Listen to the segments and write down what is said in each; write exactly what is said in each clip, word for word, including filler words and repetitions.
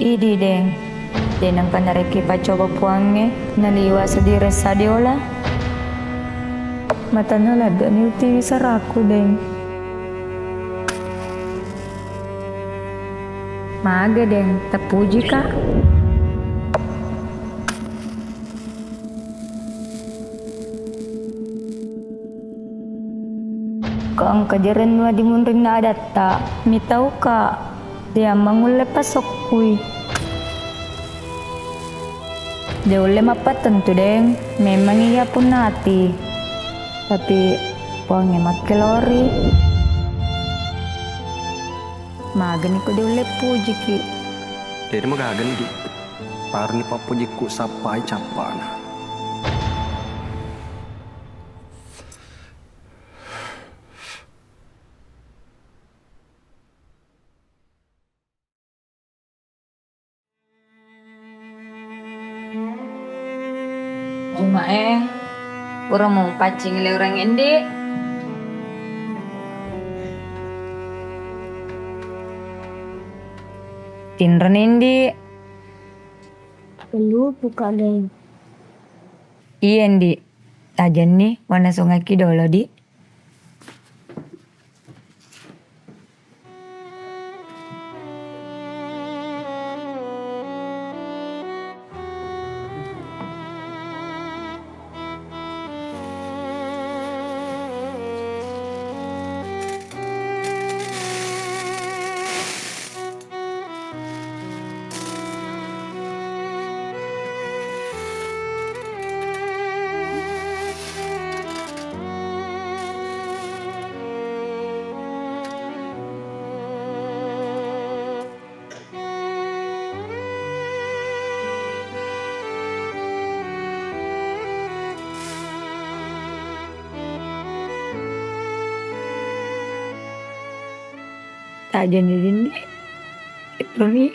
Idi, Deng. Deng, nampa narekki paccoba Puangnge, naliwa seddi ressa diola. Matanna ladde'ni utiwi saraku, Deng. Maga, Deng, tappujika. Ko engka jerennu adi munrinna adatta, mitauka, de ammangulle pasokkui. De ulle mappattentu, Deng, memang iya punnati. Tapi Puangnge makkelori. Magani ko de ulle pujiki. Dede magagani, Di. Parni pappojikku sappai cappana. Umae, pura mupaccing leureng, Endi? Tinroni, Endi. Lupu, Kak, Deng. Iya, Endi. Tajenni, wanasungakki dolo, Di. Tajani dindi, ipuni,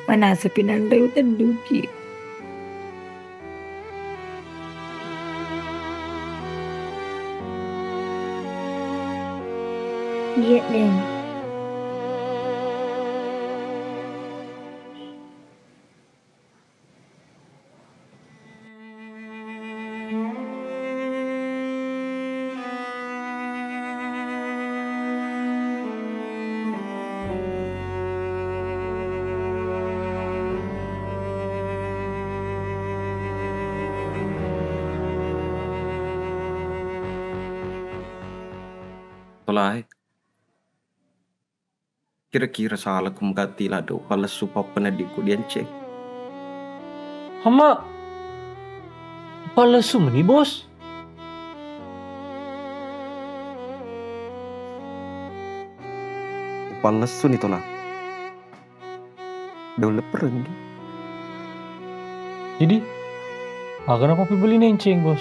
manasapi nanre utedduki. Iya, Deng. Tolae. Kira-kira salako mugatti ladde' upallessu pappeneddi'ku dianceng? Hama, upallessu meni, Bos? Upallessuni, Tola. De' ulle perenggi. Jadi, aga napapibeli nenceng, Bos?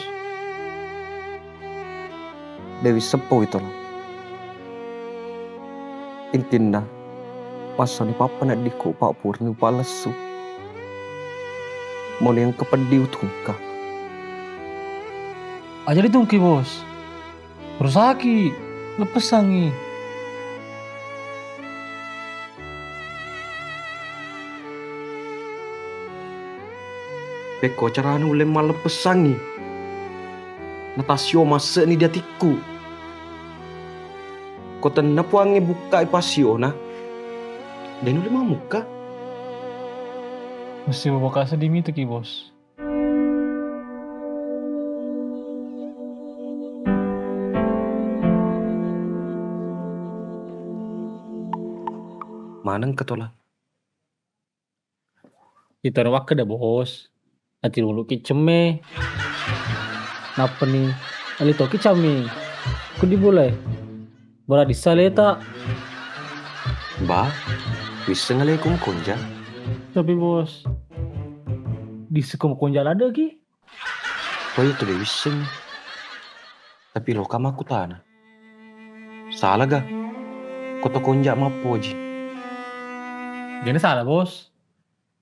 De' wisseng pau, Tola. Intinna, passoni pappeneddi'ku, Pak, purani upallessu. Moni engka peddi utungka. Aja ditungki, Bos. Rusaki, leppessangngi. Pekko carana ulle malleppessangngi? Natassio masse'ni di atikku. Ko tenna Puangnge bukkai passiona, de' nulle mammukka. Mesti bawa kasih dimituki, Bos. Maneng ka, Tola? Itaro wakkeda, Bos. Atiruluki cemme. Nappani alitoki cammi. Kudi bulae. Bara dissa aleta. Ba, wisseng aleku makonja. Tapi, Bos, disseko makonja ladde'ki. Toya tu de' wisseng. Tapi loka makkutana. Salaga? Ko to konja mappoji. Dena salah, Bos.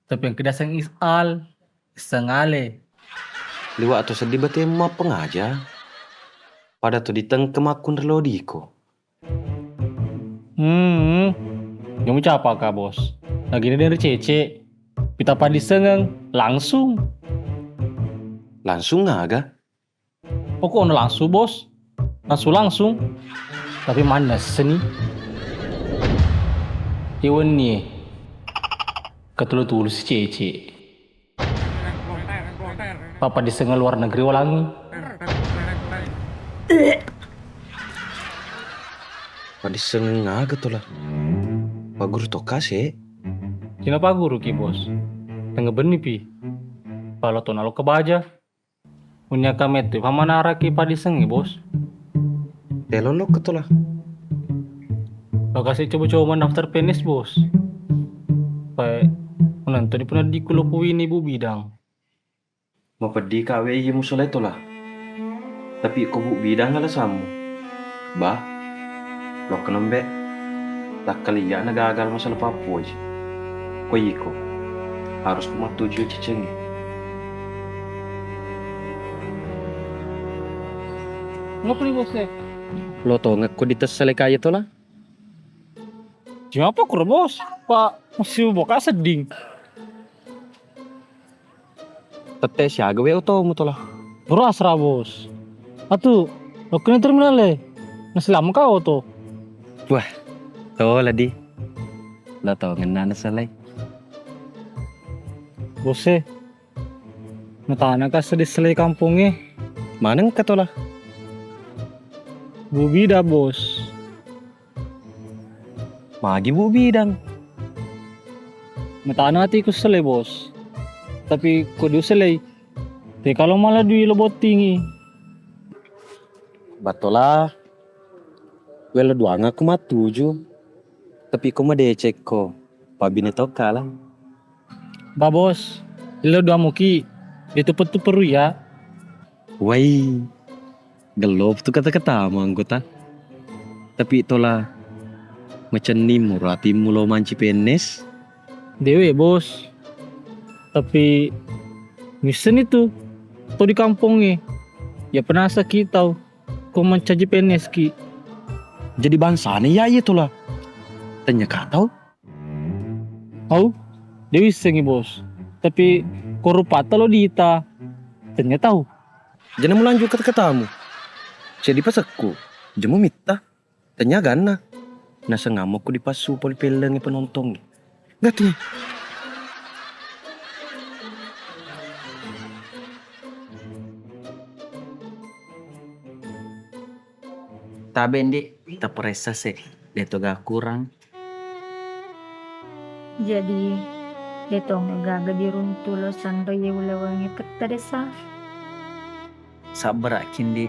Tapi engka diaseng isal, iseng ale. Liwa' to seddi bate mappengaja. Pada to ditengke makkunrai lodiko. Hmm. Nyomu capa ka, Bos? Nagini denri cece. Pita padisengeng langsung. Langsung aga? Pokokna langsung, Bos. Langsung, langsung. Tapi manesseni. Iwenni. Ketulu-tulu si cece. Papa disengeng luar negeri walangi. Padisengeng aga tola? Paguru tokka se. Cina paguru ki, Bos. Tengnga benni pi. Pala tona lo kebaja. Unyaka mettu pamanaraki padisengngi, Bos. Telo lo ketola. Lokasi coba-coba mendaftar P N S, Bos. Pae menonton di pendidiku lo puwini Bu Bidang. Mapeddi ka we iye musolai tola. Tapi ko Bu Bidang alasammu. Bah, lokka nembe. Takkaliya na gagal masalah pappuaji. Ko iko harus ku mattuju cicengnge. Ngapa nih, Bos, eh? Lo tongekko ditessale kaya tola? Siapa kuro, Bos? Pak, masih boka sedding. Tette siaga we otomu tola. Pura asra, Bos. Atu, lokkani terminal e. Naselama ka oto. Wah, tola di. Lo tongenna naselai. Bos e. Natana ka seddi selai kampongnge. Maneng ka tola? Bu Bida, Bos. Magi Bu Bidang? Matana ati ku selai, Bos. Tapi ko diuselai, te kalau malah dui lo bottingi. Batola, welo duanga ku mattuju. Tapi ko madecekko, pabine tokkala. Ba, Bos, lo duamuki, itu pettu peru ya. Wai, gello tu kata-katamu anggota. Tapi tola macenning muro atimmu lo manci P N S? Dewe, Bos. Tapi misseng itu to di kampongnge. Ya penasa ki tau ko mancaji P N S ki. Jadi bangsana ya iya tola. Tanya ka tau? Au, de wissengi, Bos. Tapi ko rupatta lo diita, tenya tau. Jana mulanjut kata-katamu. Jadi pasekku, jemu mitta. Tenya ganna. Nasengammu ku dipassu pole pellengi penontongi. Gati. Tabe, Ndi, taparessa se, de to ga kurang. Jadi, de to gaga diruntu lo sanro ye ulawengnge petta desa. Sabbara'ki, Ndi,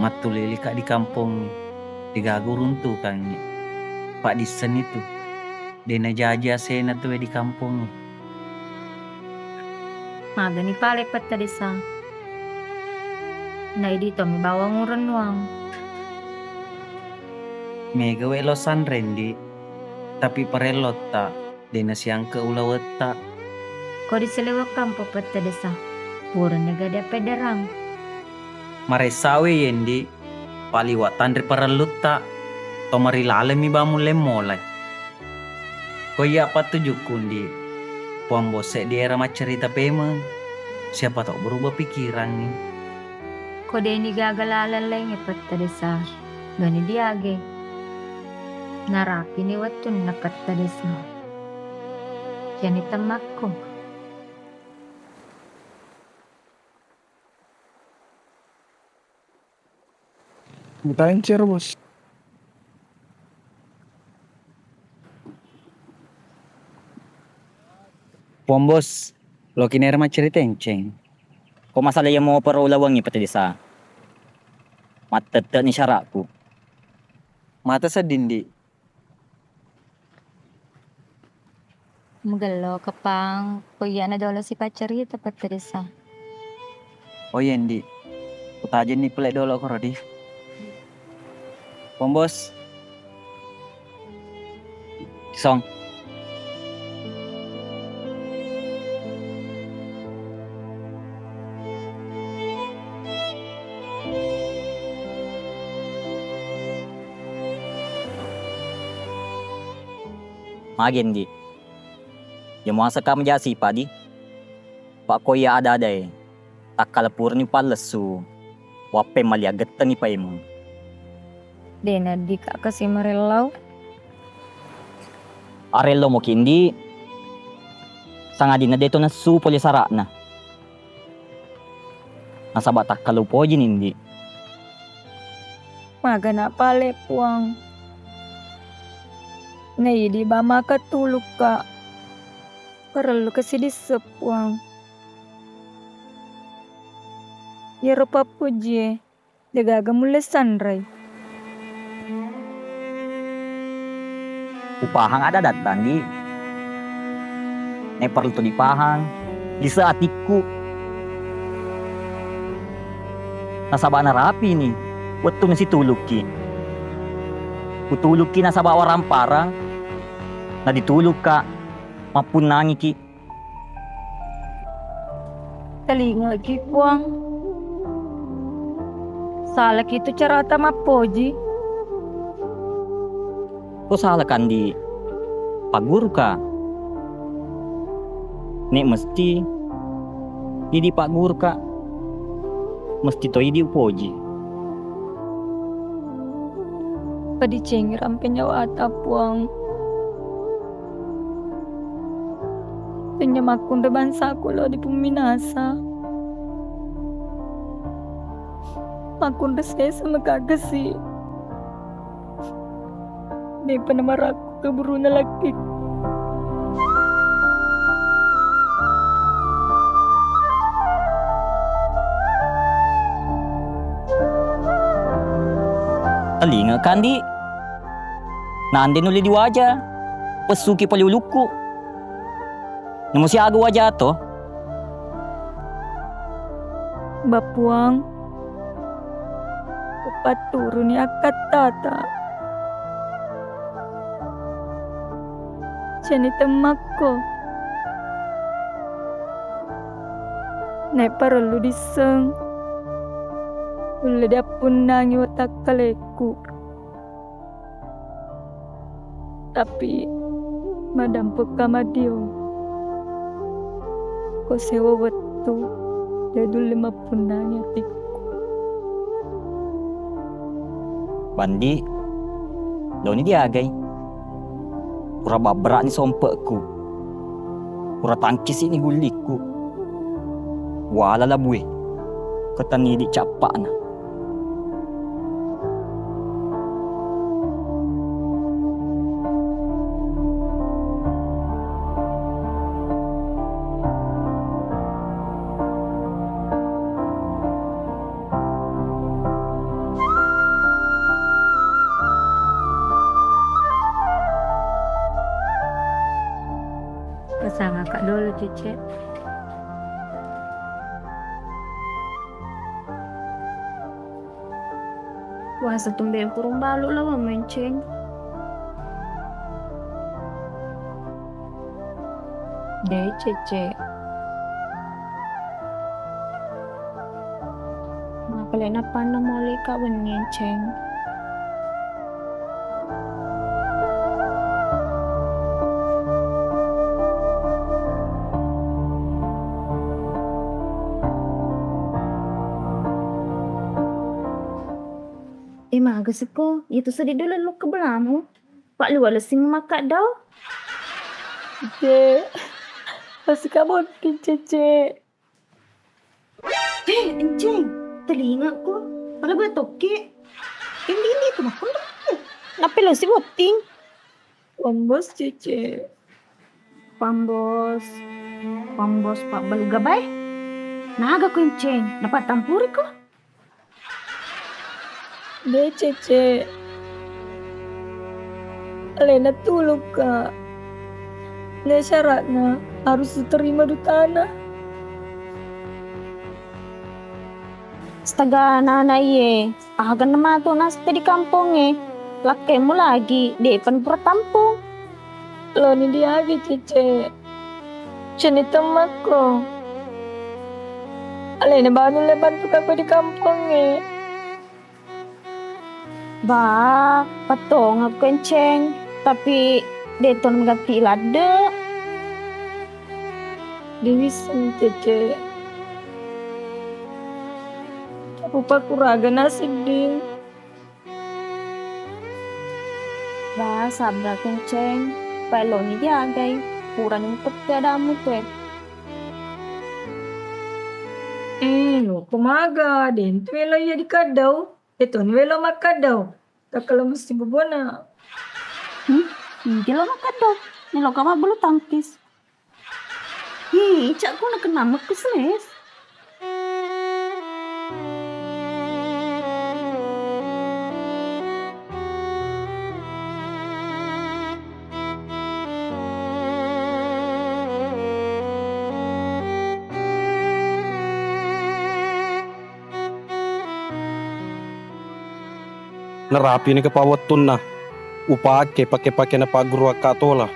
mattulilika di kampongnge, de gaga uruntukangnge. Paddissenni tu, de najaji asena tue di kampongnge. Magani pale petta desa. Naidi tommi bawang urennuang. Mega we lo sanre, Ndi, tapi parellotta de nasiangke ulawetta. Ko diseleweng kampo petta desa, purani gade pedderang. Maressa we ye, Ndi, paliwa tanre parellutta, to marilalemi ba mulle molai. Ko iya pattujukku, Ndi, Puang Bos seddi era maccarita pemeng, siapa tau berubah pikirangngi. Ko deni gaga laleng laingnge petta desa, gani diage. Narapini wettunna petta desa. Jani temmakku. Bukain cer, Bos. Puang Bos, loki nera maccarita enceng. Ko masalah iya mopero ulawengngi petta desa. Mattette'ni syara'ku. Mata sedding, Ndi. Mugello kepang, ko iyana dolo sipaccarita petta desa. Oh iya, Ndi. Utajenni pale dolo koro di. Pong Bos. Song. Mage, Ndi? Iya muaseng ka maja sipa, Di? Pakko iya ada-adae, takkala purani pallessu, wappeng maliang gettengngi paimeng. De' na, Ndi, ka kasi marellau. Arellau moki, Ndi, sangadinna de'to nessu pole sara'na. Nasaba takkala upojini, Ndi. Magana pale, Puang. Naidi bamaka tulukka. Parellu kasi disseng, Puang. Iyaro pappojie, de'gaga mulle sanrai. Upahang ada-adatta, Ndi. Nae parellu to dipahang, lise atikku. Nasaba narapini wettunna situlukki. Kutulukki nasaba waramparang, naditulukka mappunnangiki. Talingaki, Puang. Salaki tu carata mappoji. Ko salaka, Ndi, pagguruka. Nek mesti idi pagguruka, mesti to idi upoji. Padicengi rampe nyawata, Puang. Tennya makkunrai bangsaku lao dipumminasa. Makkunrai sesa makagasi. De'pa namarakku keburuna lakkikku. Talingaka, Ndi. Nande nulle diwaja, pessuki pole ulukku. Namusiaga waja to? Bapuang, upatturuni akkattata. Ceni temmakko. Nae parellu disseng. Ulle diappunnangi watakkalekku. Tapi madampekka madio. Ko sewa wettu, de' dulle mappunnangi atikku. Bandi, laoni diagai. Pura babbera'ni sompekku. Pura tangkisi'ni gullikku. Wala labue, ketennidi cappa'na. Pasangaka dolo, Cece. Wah, satumbe kurung balu lawang menceng. De, Cece. Mapale napanna moli ka wenni, Ceng. Eh, maga siko, itu sedih dulu lu ke belamu. Pak lu wala sing makat dau. Cek, pasti kamu Cece. Eh, enceng, telingaku. Pada gue toke. Ini, ini, tuh, aku tuh. Nape lo si botting? Pambos, Cece. Pambos. Pambos, Pak Balugabai. Naga ku enceng, dapat tampuri ko. De, Cece. Alena tulukka. Ne syaratna harus diterima dutana. Astaga, nana iye. Aga namatu nasta di kampongnge. Lakkemu lagi, depan pura tampung. Loni diagi, Cece. Ceni temmakko. Alena banu le bantu kakko di kampongnge. Ba, pattongekko enceng, tapi De' to nagatti ladde'. De' wisseng, Cece. Rupa kuraga naseng, Ding. Bah, sabra kenceng. Paeloni jagai. Purani muppetti adammu tue. Eh, loko maga, de' tu elo iya dikaddau. De' toni welo makkaddau. Takkala musti bobona. Hmm? Inti lo makkaddau. Ni loka mabbulu tangkis. Hi, cak guna kena mekes, Les. Narapini ke pawettunna upake pake-pake napagguruakka tola.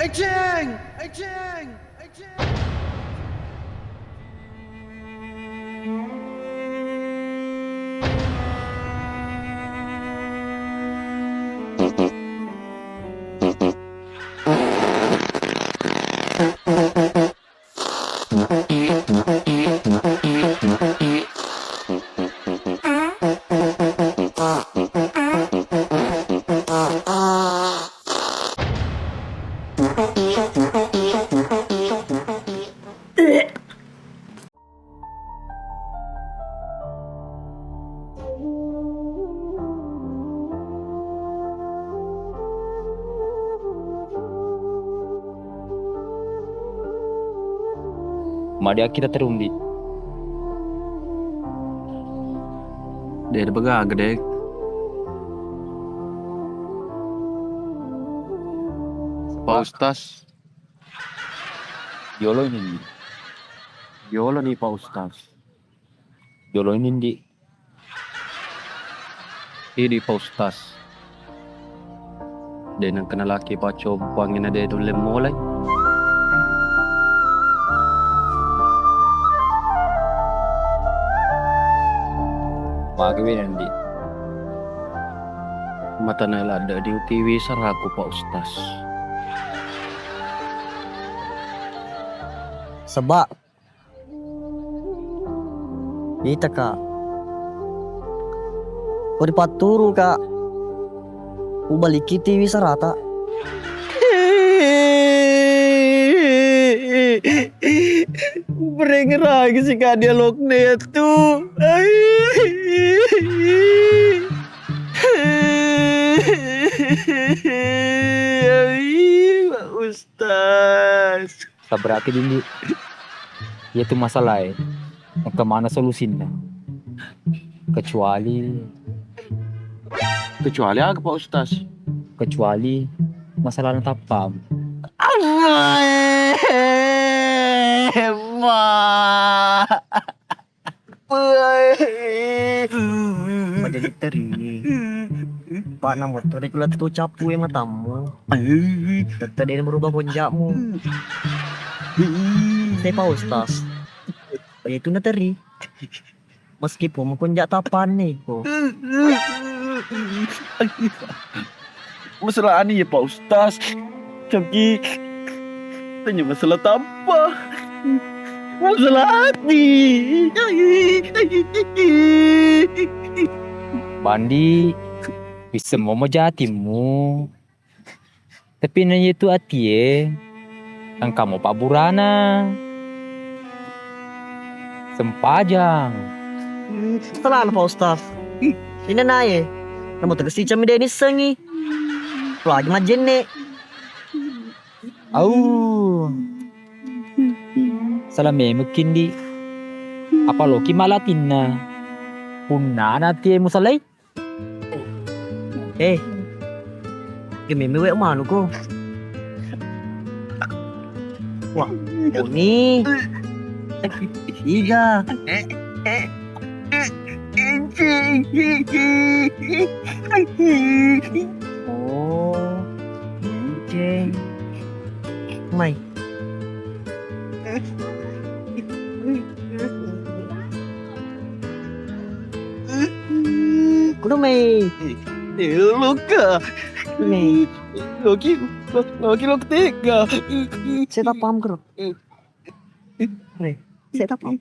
Eceng! Eceng! Madiakki taterumbi. De' de' bagaga, Dek. Pak Ustaz. Jolo ini. Jolo ni Pak Ustaz. Jolo ini, Ndi. Idi Pak Ustaz. De' nengka nalaki paccompangngé na de' nulle molai. Magi wé nandi. Matana ladde' diutiwi saraku Pak Ustaz. Seba' Itaka. Ko ripatturuka, ubalikki tiwi sarata. Berengeragi sika dialogna iyatu. Pak Ustaz. Sabaraki dindi. Iyatu masalaé, engka maneng solusinna. Kecuali Kecuali aga, Pak Ustaz? Kecuali masalahna tappam. Ma. Maja teri. Pak, na motor kula tu cappu e matammu. Tette de' berubah konjakmu. Saya Pak Ustaz. Itu na teri. Meskipun makonjak tapanne iko. Masalah ani ya Pak Ustaz. Tapi tanya masalah tapa. Masalah ati. Bandi, wissemmo maja atimmu. Tapi na iyatu atie, engkamo pabburana. Sempajang. Salahna Pak Ustaz. Ina nae. Namo tegesi cami de' nissengi. Apalagi majjenne. Au. Salah memekki ndi. Apa loki malatinna. Punnana atie musalai. Eh, gememe we manuko. Wah, Boni. Iga. Oh, Ceng. Mai. Kudu mai. Eh, luka. Nih. Loki, Loki, Loki tega. Saya tak paham, Bro. Re, saya tak paham.